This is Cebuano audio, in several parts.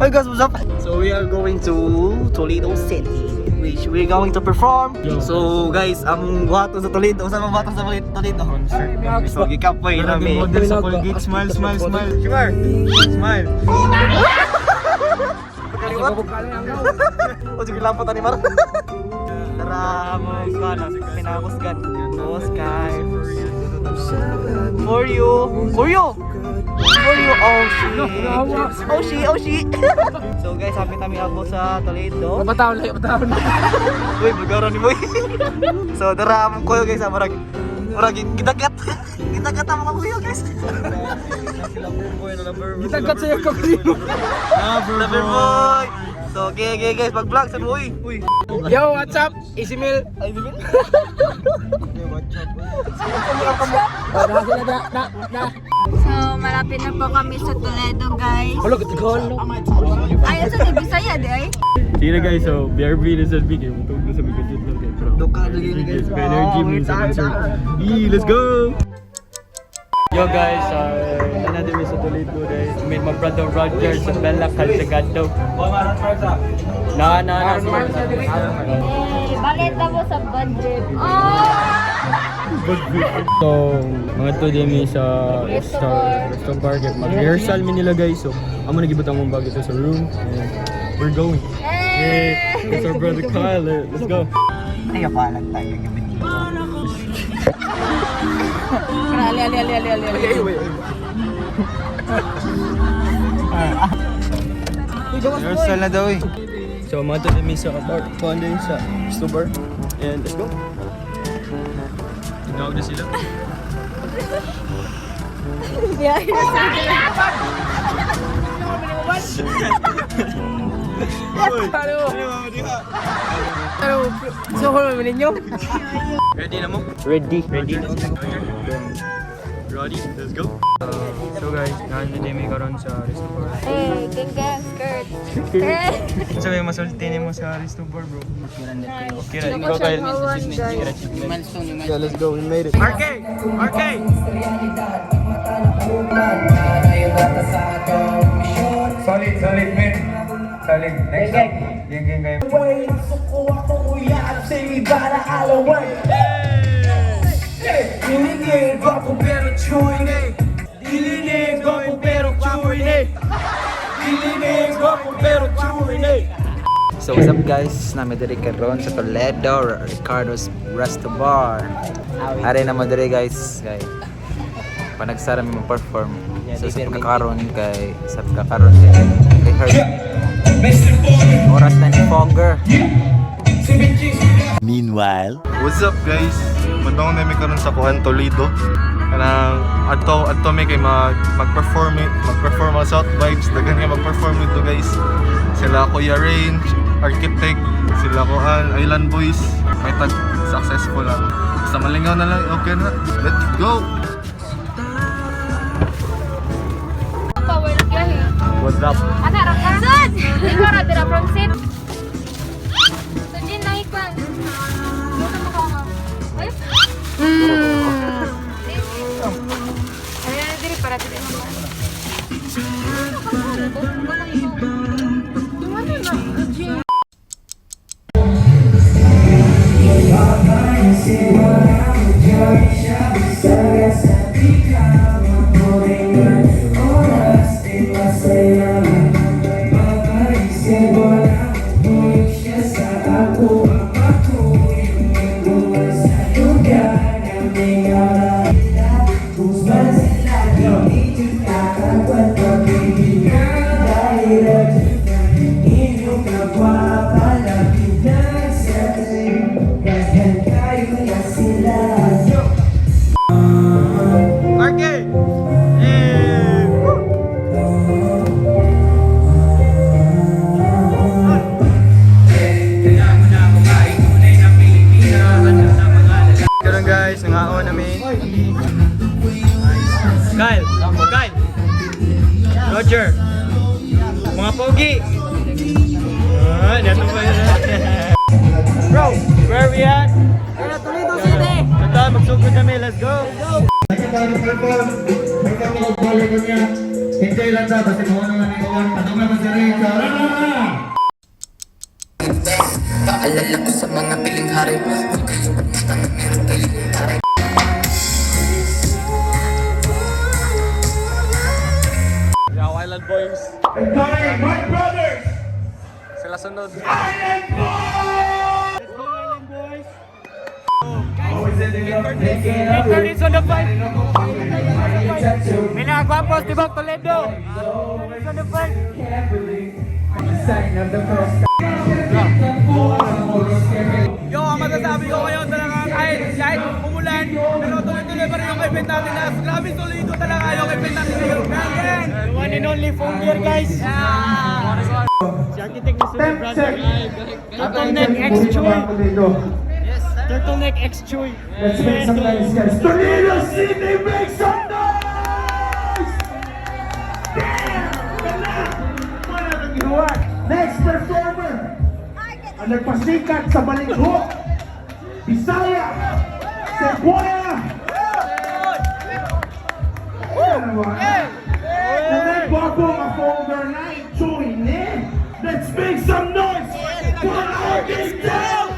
Hi guys, what's up? So we are going to Toledo City, which we're going to perform. So guys, among buhaton sa Toledo, sa among buhaton sa Toledo. Concert. So gikapoy na mi. Model sa Colgate. Smile, smile, smile. Smile. Smile. Kaliwat. O sige lang po tani mar. Tara mo kana pinakusgan. Oh, sky. For you. For you. For you. Oh shit. Oh shit. Oh shit. So guys, happy kami abot sa Toledo. Mapataon lang, mapataon. Uy, bulgaro ni Boy. So tara among kuyo guys, murag murag gidagat. Gidagat ang mga kuyo, guys. Gitagat sa iyo kagrino. Lover boy. So okay guys, mag-vlog sa mo uy. Uy. Yo, what's up? Easy meal. Ay, di ba? Oh, na sila na na na. So, malapit na po kami sa Toledo, guys. Wala gitagal. Ay, sa Bisaya, di ay? Sige na guys, so BRB na sa big eh. Matugtog na sa big budget lang kayo. Pero Duka na yun, guys. Energy, energy Oh, mo sa concert. Yee, let's go! Yo guys, natin sa Toledo dahil may my brother Roger sa Bella Calzagado. Na na na si Eh, balit na po sa budget. Oh! So, mga to din mi sa Resto sa bar. resto bar kay mag-rehearsal mi nila guys. So, amo nagibutang mong bag ito sa room and we're going. Eh! Hey, it's our brother Kyle. Let's go. Ay, kapalag tayo gabi dito. Ali ali ali ali ali. Ali. Rehearsal na daw eh. So, mga to din mi sa bar. Kuhan din sa resto bar. And let's go. Tinawag na sila. Ano? Ano? So, ko naman ninyo? Ready na mo? Ready. Ready? Ready? Let's go. So guys, nandun din mi karon sa resto bar. Eh, genggang skirt. Eh! Sa may masulti nimo sa resto bar, bro. Okay ra, Ako ikaw siya Kyle. hawan, guys. Yeah, let's go. We made it. RK! RK! Solid, solid, man. Solid. Next up. Gang, gang, gang. So what's up guys? Nami diri karon sa Toledo, Ricardo's Resto Bar. Ari na mo diri guys, kay panagsara mi mo perform. So sa pagkakaroon kay sa pagkakaroon kay rehearse. Oras na ni Fogger. Meanwhile, What's up guys? Mandong na mi karon sa Kuhan Toledo. Kanang adto adto mi kay mag mag-perform mag-perform ang South Vibes, daghan nga mag-perform dito guys. Sila Kuya Range, Architect, sila Kuhan, Island Boys. May tag successful lang. Basta malingaw na lang, okay na. Let's go! Power gahi. What's up? Ana ra ka? Sud! Ikaw ra dira from seat. Sujin na ikwan. Luto mo ka. Ay. Ay, diri para diri naman. Ano na? Jin. Kyle. Kyle. Roger. Mga pogi. Ah, dato pa yun. Bro, where we at? Toledo City! Ito, magsugod kami. Let's go. Enjoy lang ta, basta kung ano lang ikaw, ano ba si Rachel? Paalala ko sa mga piling hari. Huwag kayong pumunta na meron tayong hari. Yo, Island Boys. My brothers! Sila sunod. Island Boys! Victory on the fight. May nakagwapos, di ba, Toledo? Victory on the fight. Yo, ang masasabi ko ngayon talaga kahit umulan, pero tuloy-tuloy pa rin yung event natin na grabe solido talaga yung event natin ngayon. Gang! The one and only phone gear, guys. Si Architect ni Sunod Brother. Turtleneck X Chuy. Turtleneck X Chuy. Let's make some noise, guys. Toledo City, make some noise! Damn! Wala! Wala kang ihuwag. Next performer! Ang nagpasikat sa Balinghok, Bisaya, Cebuana! Nagbago ang folder na i-join eh! Let's make some noise for our Architect!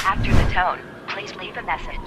After the tone, please leave a message.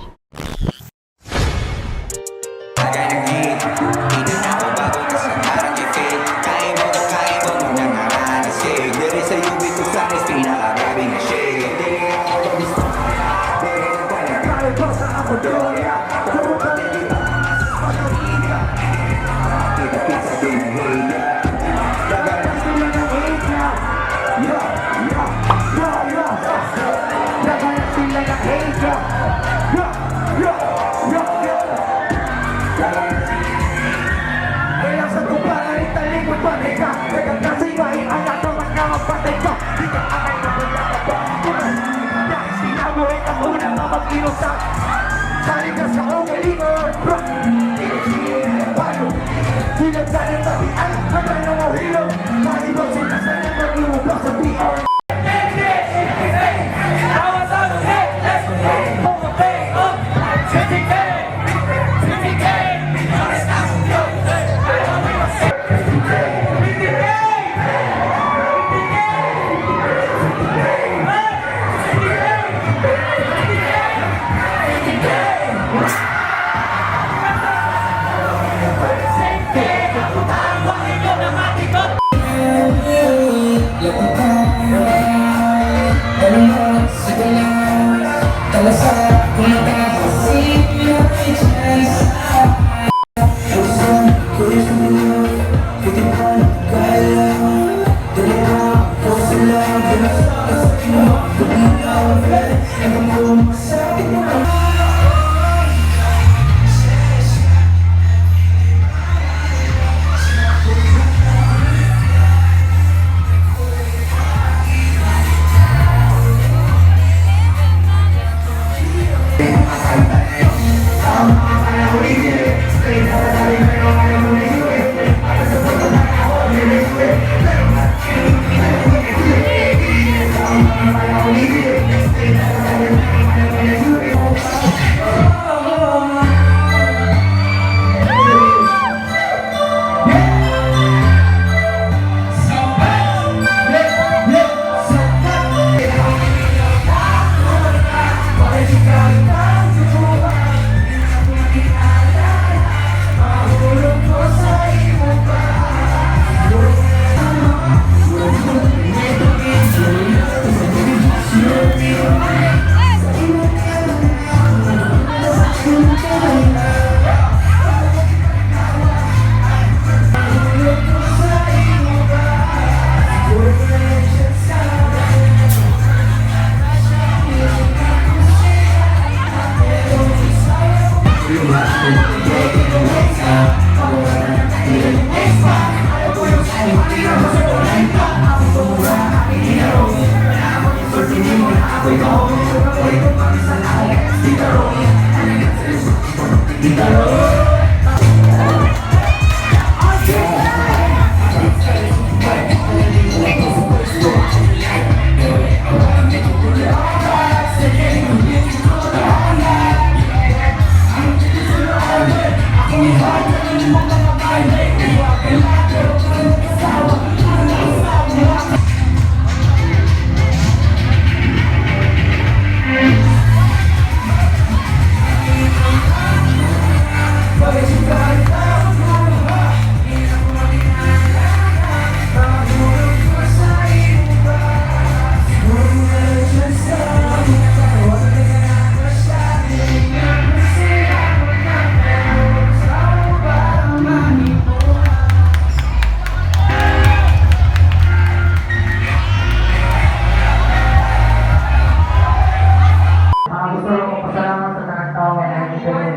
Gusto ko pasalamat sa tanang tao na internet.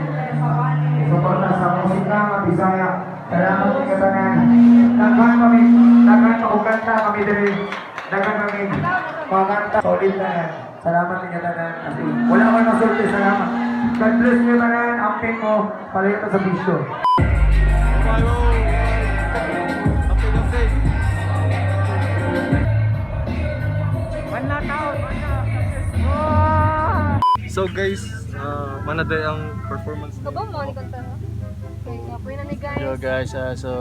Suporta sa musika nga Bisaya. Salamat sa tanan. Daghan kami, daghan makukanta kami diri. Daghan kami makanta. Solid na. Salamat sa tanan. Kasi wala ko masulti, salamat. God bless you tanan. Amping mo, palayo ka sa bisyo. So guys, manaday ang performance. Kabaw mo ni kanta. Okay, kapoy na ni guys. Yo guys, so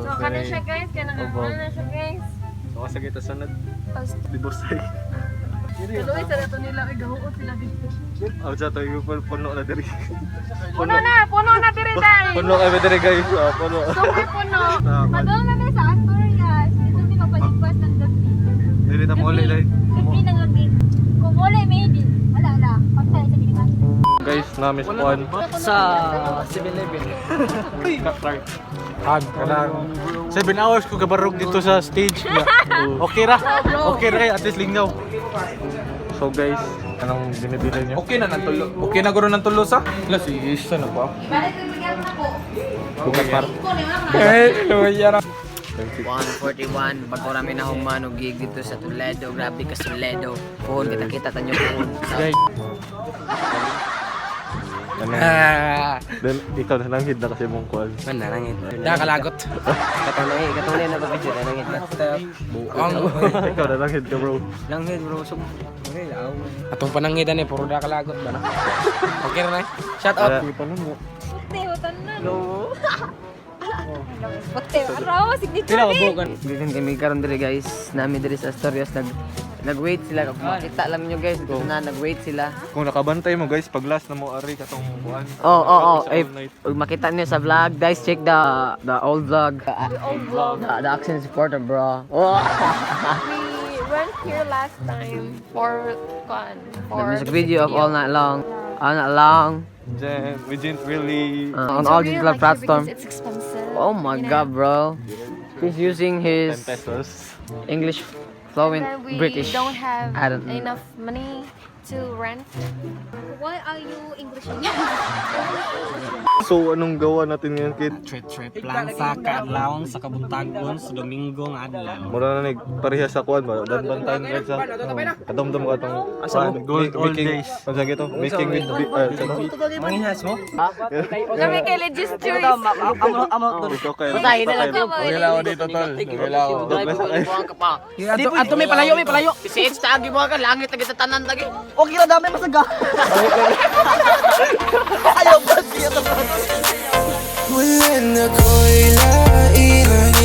So kana siya guys, kana na siya guys. So kasi kita sanad Tapos di bosay. tuloy sa nato nila ay gahuot sila dito. Aw sa to yung puno na diri. Puno na diri dai. Puno kami diri guys. Puno. Super puno. Ah, Padong na mi sa Asturias. Dito mi mapalipas ng gabi. Dili na mo ulit dai. Gabi ng gabi. Kung wala maybe. Wala wala. Pagtay sa Pilipinas. Guys, nami sa kuan. Sa 7-Eleven. Hag ka lang. 7 hours ko kabarog dito sa stage. Okay ra. Okay ra kay at least lingaw. So guys, anong binibili niyo? Okay na nang tulo. Okay na guro nang tulo sa? La si isa na pa. Bukat par. Eh, luya ra. 141, bago namin na humano gig dito sa Toledo. Grabe ka Toledo. Puhon kita kita tanyo puhon. Guys. Then ikaw na langhid na kasi mong kuan. Manarangit. Da kalagot. Katunay, katunay na ba video nanangit na. Buang. Ikaw na langhid ka bro. Langhid bro, sug. Atong panangitan eh puro da kalagot ba na. Okay ra na. Shout out. Puti, hutan na. No. Puti, araw, signature Pila ka ni. bukan. Gikan kami karon diri guys. Nami diri sa Asturias nag nag-wait sila kung makita lang niyo guys dito na nag-wait sila. Kung nakabantay mo guys, pag last na mo ari katong kuan. Oh, oh, oh. Sa Eh, all night. ug makita niyo sa vlog, guys, check the old vlog. The old vlog. The action supporter, bro. Oh. We went here last time for fun. The For music video of All Night Long. All Night Long. Then we didn't really On all digital platform. It's expensive. Oh my you know? god, bro. He's using 10 his pesos. English flowing And we British. don't have I don't know. enough money to rent. Why are you Englishing? So anong gawa natin ngayon, Kit? Trip-trip lang sa kaadlawon sa kabuntagon sa Domingo nga adlaw. Mura na nag pareha sa kuan ba? Danbantan guys sa. Kadomdom ka tong kuan. Gold old Making- days. Ano sa gito? Making with Manginhas mo? Kami kay Legis Choice. Ikaw kay. Basahin na lang to. Wala ako dito tol. Wala ako. Ato, ato may palayo, may palayo. Si H tagi mo ka langit lagi sa tanan lagi. Okay na dami masaga. Ayaw ba? Wala na ko'y lainan.